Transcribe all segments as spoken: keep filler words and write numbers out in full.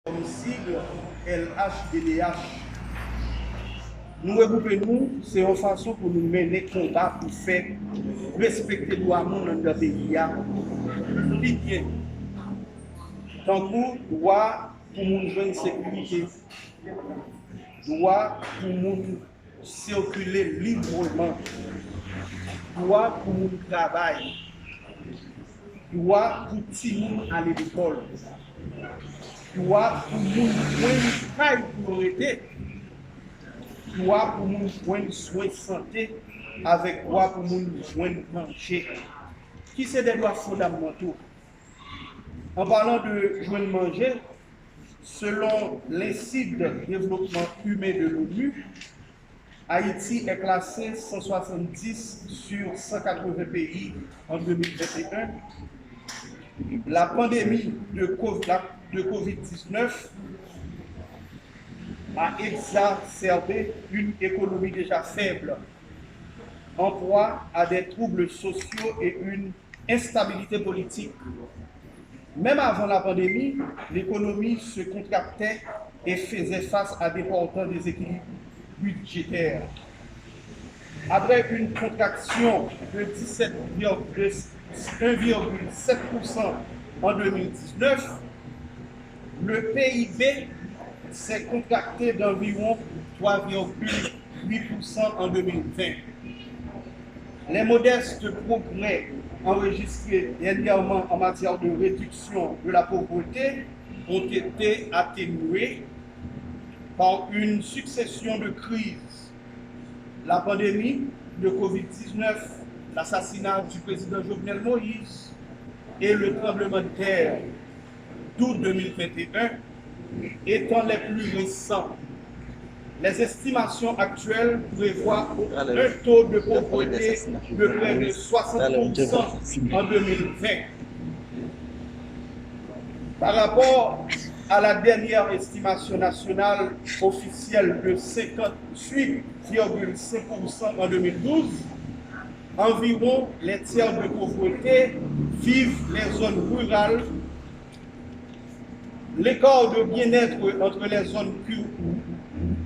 Kòm sig, L H D D H. Nou regwoupe nou, se yon fason pou nou mennen konba pou fè respekte dwa moun anndan peyi a pi byen. Tankou dwa pou moun jwenn sekirite, dwa pou moun sikile libreman, dwa pou moun travay, dwa pou timoun ale lekòl, dwa pou moun jwenn kay pou yo rete, dwa pou moun jwenn swen sante, avèk dwa pou moun jwenn manje, ki se de dwa fondamanto. An palan de jwenn manje, selon l'Institut de Développement Humain de l'ONU, Haïti est classé cent soixante-dix sur cent quatre-vingts pays en deux mille vingt et un. La pandémie de cov- la- de covid dix-neuf a exacerbé une économie déjà faible, en proie à des troubles sociaux et une instabilité politique. Même avant la pandémie, l'économie se contractait et faisait face à d'importants déséquilibres budgétaires. Après une contraction de dix-sept virgule un virgule sept pour cent en deux mille dix-neuf, le P I B s'est contracté d'environ trois virgule huit pour cent en deux mille vingt. Les modestes progrès enregistrés dernièrement en matière de réduction de la pauvreté ont été atténués par une succession de crises, la pandémie de covid dix-neuf, l'assassinat du président Jovenel Moïse et le tremblement de terre d'août deux mille vingt et un, étant les plus récents. Les estimations actuelles prévoient un taux de pauvreté de près de soixante pour cent en deux mille vingt. Par rapport à la dernière estimation nationale officielle de cinquante-huit virgule cinq pour cent en deux mille douze, environ les tiers de pauvreté vivent les zones rurales. L'écart de bien-être entre les zones ur-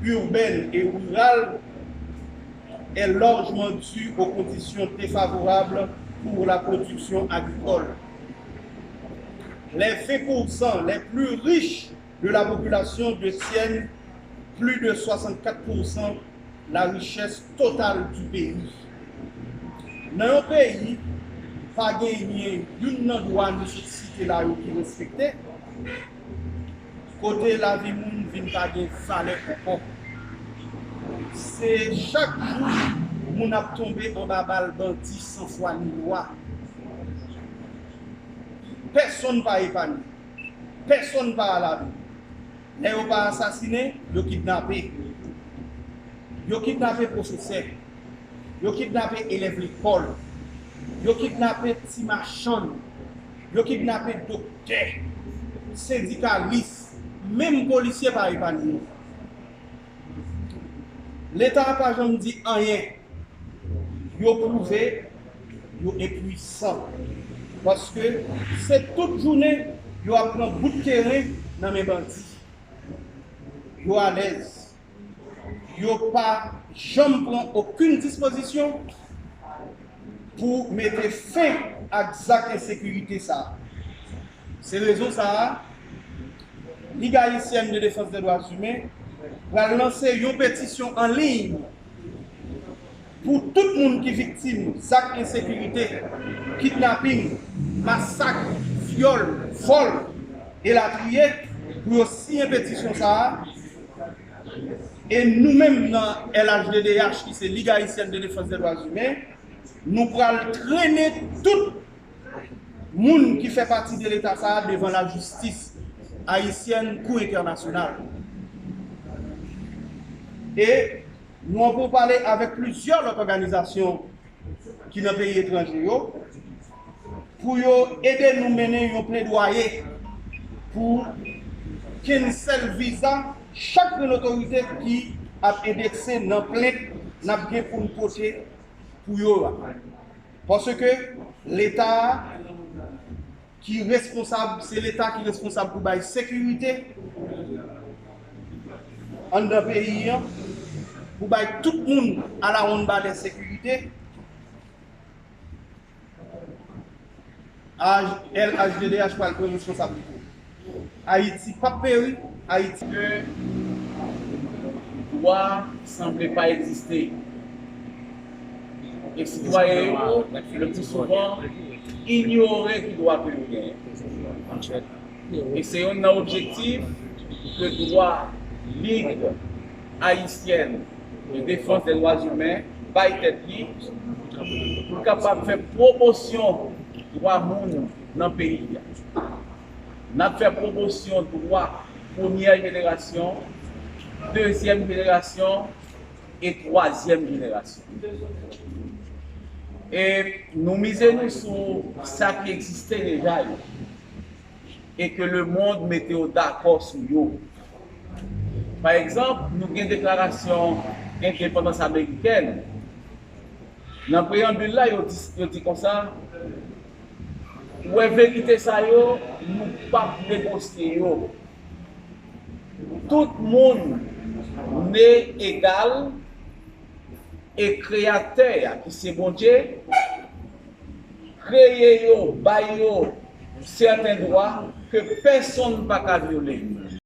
urbaines et rurales est largement dû aux conditions défavorables pour la production agricole. Les vingt pour cent les plus riches de la population détiennent plus de soixante-quatre pour cent la richesse totale du pays. Nan yon peyi, pa genyen youn nan dwa nou sot site la yo ki respekte, kote lavi moun vin pa gen valè ankò. Se chak jou moun ap tonbe anba bal bandi san fwa ni lwa. Pèsonn pa epanye. Pèsonn pa alabri. Lè yo pa asasinen, yo kidnape. Yo kidnape pwofesè. Yo kidnape elèv lekòl. Yo kidnape ti machann. Yo kidnape doktè, sendikalis, menm polisye pa epanye. Leta a pa janm di anyen. Yo pwouve yo enpwisan. Paske se tout jounen yo ap pran bout teren nan men bandi. Yo alèz. Yo pa janm pran okenn dispozisyon pou mete fen ak zak ensekirite sa a. Se rezon sa a, Ligue Haïtienne de Défense des Droits Humains pral lanse yon petisyon an liy pou tout moun ki viktim zak ensekirite, kidnaping, masak, vyòl, vòl, elatriye, pou yo siyen petisyon sa a. E nou menm nan L H D D H, ki se Ligue Haïtienne de Défense des Droits Humains, nou pral trennen tout moun ki fè pati de leta sa a devan lajistis ayisyèn kou entènasyonal. E nou an pou pale avèk plizyè lòt òganizasyon ki nan peyi etranje yo, pou yo ede nou mennen yon pledwaye pou cancel viza chak grenn otorite ki ap endekse nan plent n ap gen pou n pote pou yo a. Paske leta a ki responsab, se Leta ki responsab pou bay sekirite anndan peyi an, pou bay tout moun alawonnbalè sekirite. L H D D H pral pran responsabilite. Ayiti p ap peri, Ayiti. Dwa sanble pa egziste. E sitwayen yo, le pli souvan, inyore ki dwa ke yo genyen. E se youn nan objektif ke dwa Lig Ayisyèn de Defans dè Dwa Imen bay tèt li, pou l kapab fè pwomosyon dwa moun nan peyi a. N ap fè pwomosyon dwa premyè jenerasyon, dezyèm jenerasyon e twazyèm jenerasyon. E nou mize nou sou sa ki egziste deja yo, e ke lemonn mete yo dakò sou yo. Pa egzanp, nou gen deklarasyon endepandans amerikèn. Nan preyanbil la, yo di, yo di konsa, ou wè verite sa yo, nou p ap negosye yo. Tout moun ne egal e Kreyatè a, ki se Bondye, kreye yo, bay yo sèten dwa ke pèsonn pa ka vyole.